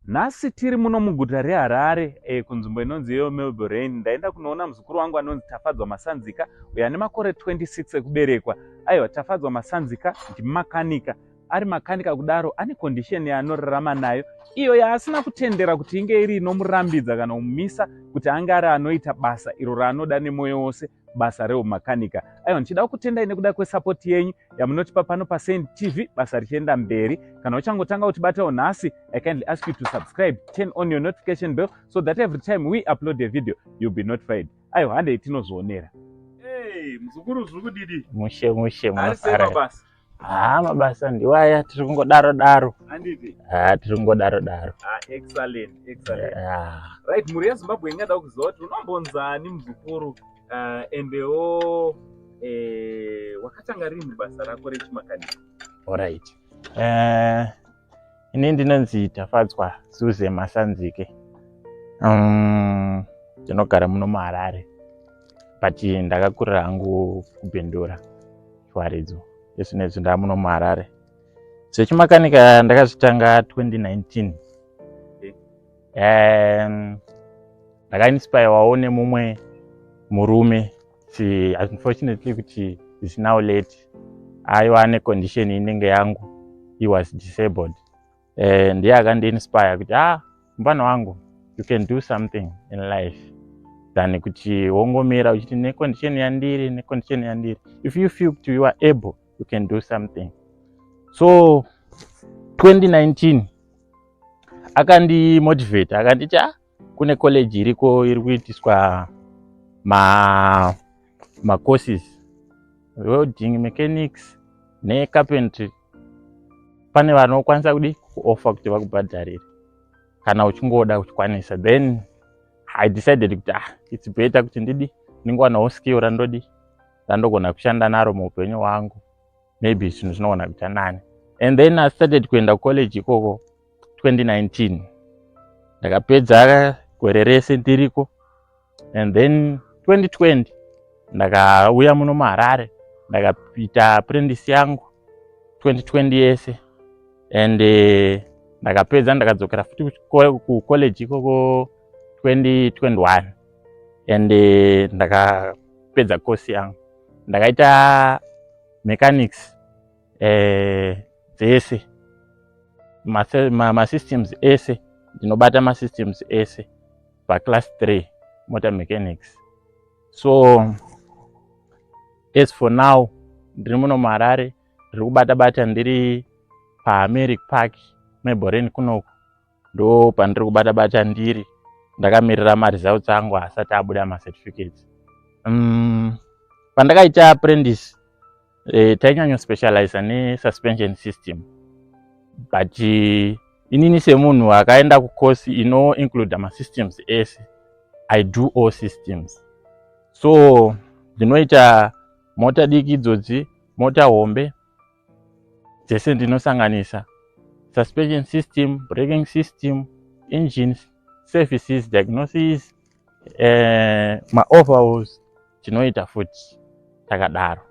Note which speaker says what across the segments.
Speaker 1: Nhasi tiri muno muguta reHarare kunzvimbo inonzi iyo Melbourne. Ndaenda kunoona muzukuru wangu anonzi Tafadzwa Masanzika uyo ane makore 26 ekuberekwa. Aiwa, Tafadzwa Masanzika ndimakanika. Ari makanika kudaro ane condition yaanorarama nayo iyo yaasina kutendera kuti inge iri inomurambidza kana kumumisa kuti ange ari anoita basa iro raanoda nemwoyo wose, basa reumakanika. Aiwa, ndichida kutendai nekuda kwesapoti yenyu yamunotipa pano paSaint TV, basa richienda mberi. Kana uchangotanga kutibatawo nhasi, I kindly ask you to subscribe, turn on your notification bell so that every time we upload a video you'll be notified. Aiwa, handei tinozvionera. Hey, muzukuru, zviri kudidi?
Speaker 2: Mushe mushe.
Speaker 1: Ari sei?
Speaker 2: Munofara.
Speaker 1: Mabasa?
Speaker 2: Ha, mabasa ndiwaya, tiri kungodaro daro.
Speaker 1: Handiti?
Speaker 2: Ha, tiri kungodaro daro.
Speaker 1: Ah, excellent, excellent.
Speaker 2: Ah.
Speaker 1: Right, mhuri yeZimbabwe ingada kuziva kuti unombonzani, muzukuru, endewo wakatanga rini basa rako rechimakanika?
Speaker 2: Alright, ini ndinonzi Tafadzwa Suze Masanzike. Ndinogara muno muHarare, but ndakakurira hangu kuBindura, Chiwaridzo. Izvinezvi ndaa muno muHarare. Zvechimakanika ndakazvitanga 2019. Ndakainspirewawo nemumwe murume, unfortunately kuti is now late, aiva ane condition inenge yangu, he was disabled. Ndiye akandiinspire kuti, "Ah, mufana wangu, you can do something in life than kuti wongomira uchiti necondition yandiri, necondition yandiri. If you feel kuti you are able, you can do something." So 2019 akandimotivate, akanditi, "Ah, kune college iriko iri kuitiswa macourses, welding mechanics necarpentry. Pane vanokwanisa kudi kuoffer kuti vakubhadharire kana uchingoda uchikwanisa." Then I decided kuti, ah, it's better kuti ndidi ndingowanawo skill randodi randogona kushanda naro muupenyu hwangu. Maybe zvinhu zvinogona kuita nani." And then I started kuenda kucollege ikoko 2019. Ndakapedza gore rese ndiriko, and then 2020 ndakauya muno muHarare, ndakaita apprentice yangu 2020 yese, and ndakapedza, ndakadzokera futi kucollege ikoko 2021, and ndakapedza course yangu. Ndakaita mechanics dzese, masystems ese ndinobata, masystems ese paclass 3 motor mechanics. So as for now ndiri muno muHarare, ndiri kubata bata, ndiri paAmeric Park, Mabelreign kunoku, ndo pandiri kubata bata ndiri, ndakamirira maresults angu asati abuda, macertificates. Pandakaita apprentice, tainyanyospecializa nesuspension system, but inini semunhu akaenda kucourse inoincluda masystems ese, I do all systems. So ndinoita mota diki idzodzi, mota hombe dzese ndinosanganisa, suspension system, braking system, engine services, diagnosis, maoverhauls tinoita futi takadaro.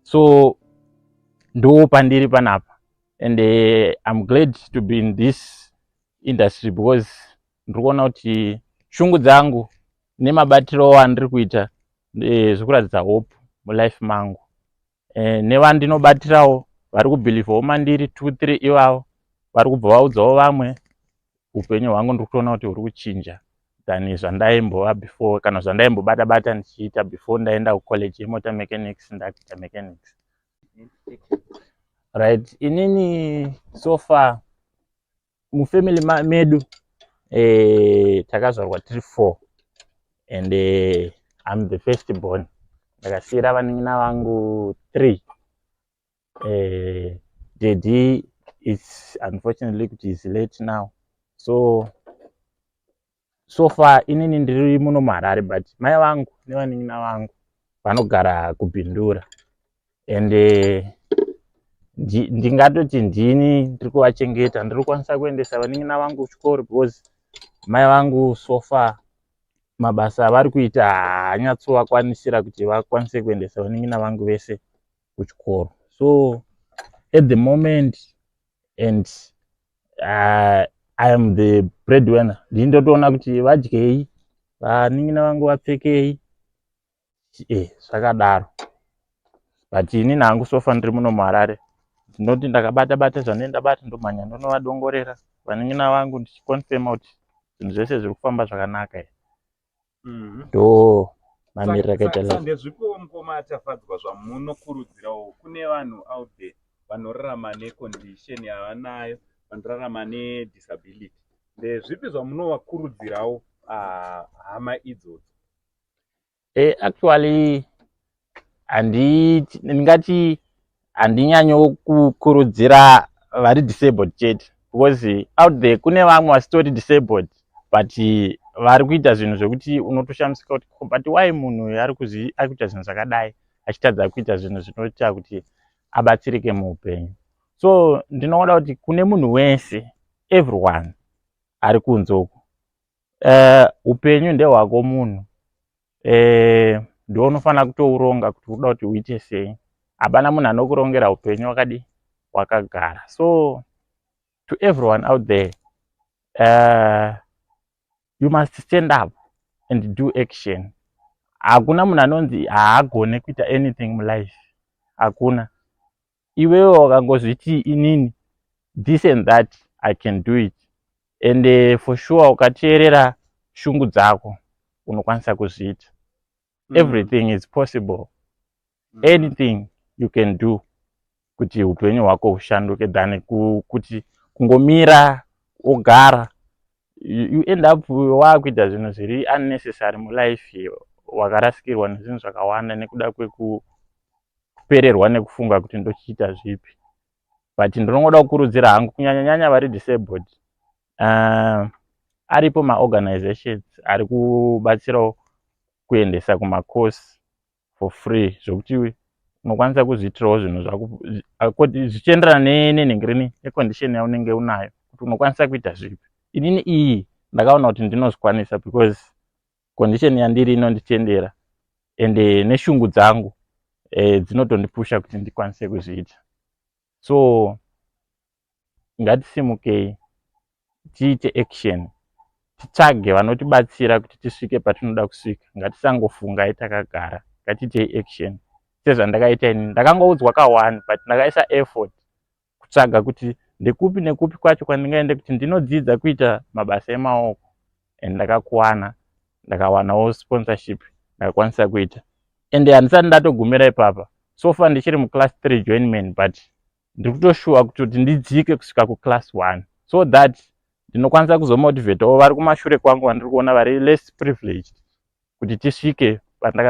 Speaker 2: So ndo pandiri panapa, and I'm glad to be in this industry because ndiri kuona kuti shungu dzangu nemabatiro andiri kuita zviri kuratidza hope mulife mangu. Nevandinobatirawo vari kubhilivhawo mandiri, two three ivavo vari kubva vaudzawo vamwe. Upenyu hwangu ndiri kutoona kuti huri kuchinja than zvandaimbova before, kana zvandaimbobata bata ndichiita before ndaenda kucollege yemotor mechanics, ndakuita mechanics. Right, inini so far mufamily medu takazvarwa tiri four, and I'm the first born. Ndakasiyira vanin'ina vangu three. Daddy is unfortunately kuti is late now. So so far inini ndiri muno muHarare, but mai vangu nevanin'ina vangu vanogara kuBindura, and ndingatoti ndini ndiri kuvachengeta, ndiri kukwanisa kuendesa vanin'ina vangu kuchikoro, because mai vangu so far mabasa avari kuita haanyatsovakwanisira kuti vakwanise kuendesa vanin'ina vangu vese kuchikoro. So at the moment and I am the breadwinner. Ndini ndotoona kuti vadyei, vanin'ina vangu vapfekei, zvakadaro. But inini hangu so far ndiri muno muHarare, ndinoti ndakabata bata zvandinenge ndabata, ndomhanya ndonovadongorera vanin'ina vangu, ndichiconfirma kuti zvinhu zvese zviri kufamba zvakanaka here. Ndo mamiriro akaita life.
Speaker 1: Ndezvipiwo, mukoma Tafadzwa, zvamunokurudzirawo kune vanhu out there vanorarama necondition yavanayo, vanorarama nedisability? Ndezvipi zvamunovakurudzirawo, hama idzodzo?
Speaker 2: Actually ndingati handinyanyokukurudzira vari disabled chete, because out there kune vamwe vasitori disabled but vari kuita zvinhu zvekuti unotoshamisika kuti, "But why munhu uyu ari kuita zvinhu zvakadai, achitadza kuita zvinhu zvinoita kuti abatsirike muupenyu?" So ndinoona kuti kune munhu wese, everyone ari kunze uku, upenyu ndehwako munhu, ndo unofanira kutouronga kuti unoda kuti uite sei. Hapana munhu anokurongera upenyu wakadi wakagara. So to everyone out there, you must stand up and do action. Hakuna munhu anonzi haagone kuita anything mulife, hakuna. Iwewe wakangozviti, "Inini this and that I can do it," and for sure ukateerera shungu dzako unokwanisa kuzviita. Everything is possible. Anything you can do kuti upenyu hwako hushanduke than kuti kungomira wogara, you end up waakuita zvinhu zviri unnecessary mulife, wakarasikirwa nezvinhu zvakawanda nekuda kwekupererwa nekufunga kuti ndochiita zvipi. But ndinongoda kukurudzira hangu kunyanya nyanya vari disabled, aripo maorganizations ari kubatsirawo kuendesa kumacourse for free, zvokuti unokwanisa kuzviitirawo zvinhu zvako zvichienderana nenhengerini, necondition yaunenge unayo, kuti unokwanisa kuita zvipi. Inini iyi ndakaona kuti ndinozvikwanisa because condition yandiri inonditendera, ende neshungu dzangu dzinotondipusha kuti ndikwanise kuzviita. So ngatisimukei, tiite action, titsvage vanotibatsira kuti tisvike patinoda kusvika. Ngatisangofungai takagara, ngatiitei action sezvandakaita ini. Ndakangoudzwa ka1, but ndakaisa effort kutsvaga kuti ndekupi nekupi kwacho kwandingaende kuti ndinodzidza kuita mabasa emaoko, and ndakakuwana, ndakawanawo sponsorship, ndakakwanisa kuita. Ende handisati ndatogumira ipapa. So far ndichiri muclass 3 journeyman, but ndiri kutoshuwa kutoti ndidzike kusvika kuclass 1 so that ndinokwanisa kuzomotivatawo vari kumashure kwangu vandiri kuona vari less privileged, kuti tisvike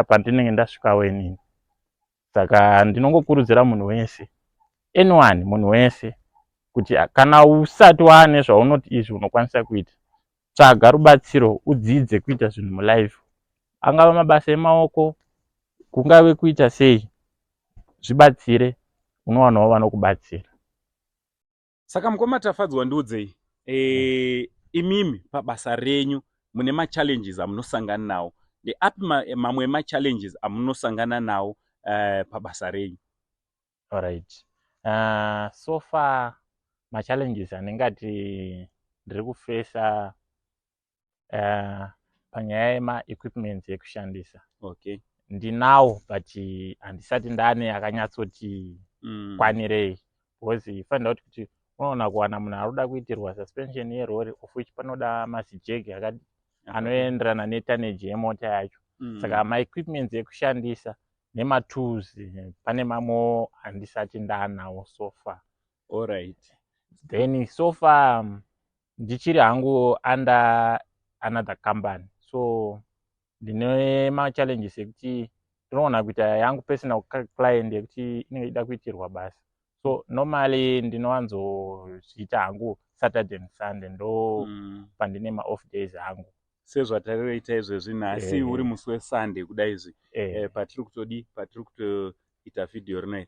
Speaker 2: pandinenge ndasvikawo inini. Saka ndinongokurudzira munhu wese, anyone, munhu wese, kuti kana usati waane zvaunoti izvi unokwanisa kuita, tsvaga rubatsiro, udzidze kuita zvinhu mulife, angava mabasa emaoko, kungave kuita sei, zvibatsire, unowanawo vanokubatsira.
Speaker 1: Saka mukoma Tafadzwa, ndiudzei, imimi pabasa renyu mune machallenges amunosangana nawo? Ndeapi mamwe emachallenges amunosangana nawo pabasa renyu?
Speaker 2: Alright, so far machallenges andingati ndiri kufesa panyaya yemaequipments ekushandisa, ndinawo, but handisati ndane akanyatsoti kwanirei, because fanira kuti unoona kuwana munhu ari kuda kuitirwa suspension yerori, of which panoda mazijegi anoenderana netonnage yemota yacho. Saka maequipments ekushandisa nematools, pane mamwewo handisati ndaanawo so far. Then so far ndichiri hangu under another company, so ndine machallenges ekuti ndinoona kuita yangu personal client yekuti inenge ichida kuitirwa basa. So normally ndinowanzozviita hangu Saturday and Sunday, ndo pandine maoff days angu.
Speaker 1: Sezvatariroita izvezvi nhasi, uri musi weSunday kudai izvi, patiri kutodi, patiri kutoita vhidhiyo rinoi.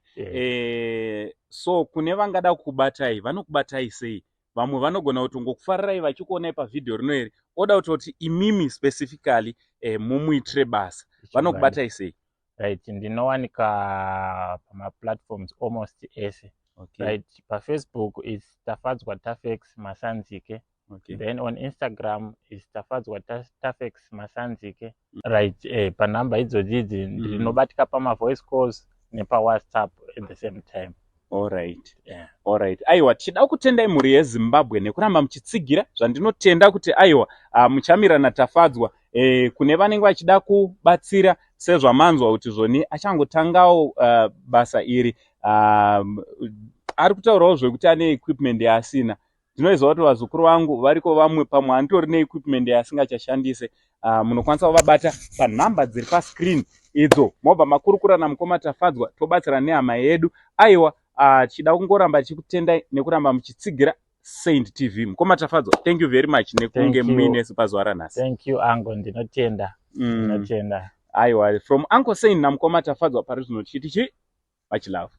Speaker 1: So kune vangada kukubatai, vanokubatai sei? Vamwe vanogona kutongokufarirai vachikuonai pavhidhiyo rino iri, oda kutoti imimi specifically mumuitire basa, vanokubatai sei?
Speaker 2: Right, ndinowanika pamaplatforms almost ese. Right, paFacebook is Tafadzwa Tafex Masanzike. Then on Instagram is Tafadzwa Tafex Masanzike. Right, panhamba idzodzi idzi ndinobatika pamavoice calls nepaWhatsApp at the same time.
Speaker 1: Alright.
Speaker 2: Yeah.
Speaker 1: Alright, aiwa, tichida kutendai mhuri yeZimbabwe nekuramba muchitsigira. Zvandinotenda kuti aiwa, muchamira naTafadzwa. Kune vanenge vachida kubatsira, sezvamanzwa kuti zvoni achangotangawo basa iri, ari kutaurawo zvekuti ane equipment yaasina. Ndinoziva kuti vazukuru vangu variko vamwe, pamwe anitori neequipment yaasingachashandise. Munokwanisa kuvabata panhamba dziri pascreen idzo, mobva makurukura namukoma Tafadzwa, tobatsira nehama yedu. Aiwa, tichida kungoramba tichikutendai nekuramba muchitsigira Saint TV. Mukoma Tafadzwa, thank you very much nekunge
Speaker 2: Thank you.
Speaker 1: muinesu pazuva ranhasi.
Speaker 2: Thank you, uncle, ndinotenda. Ndinotenda.
Speaker 1: Aiwa, from Uncle Saint namukoma Tafadzwa, pari zvino tichiti chi much love.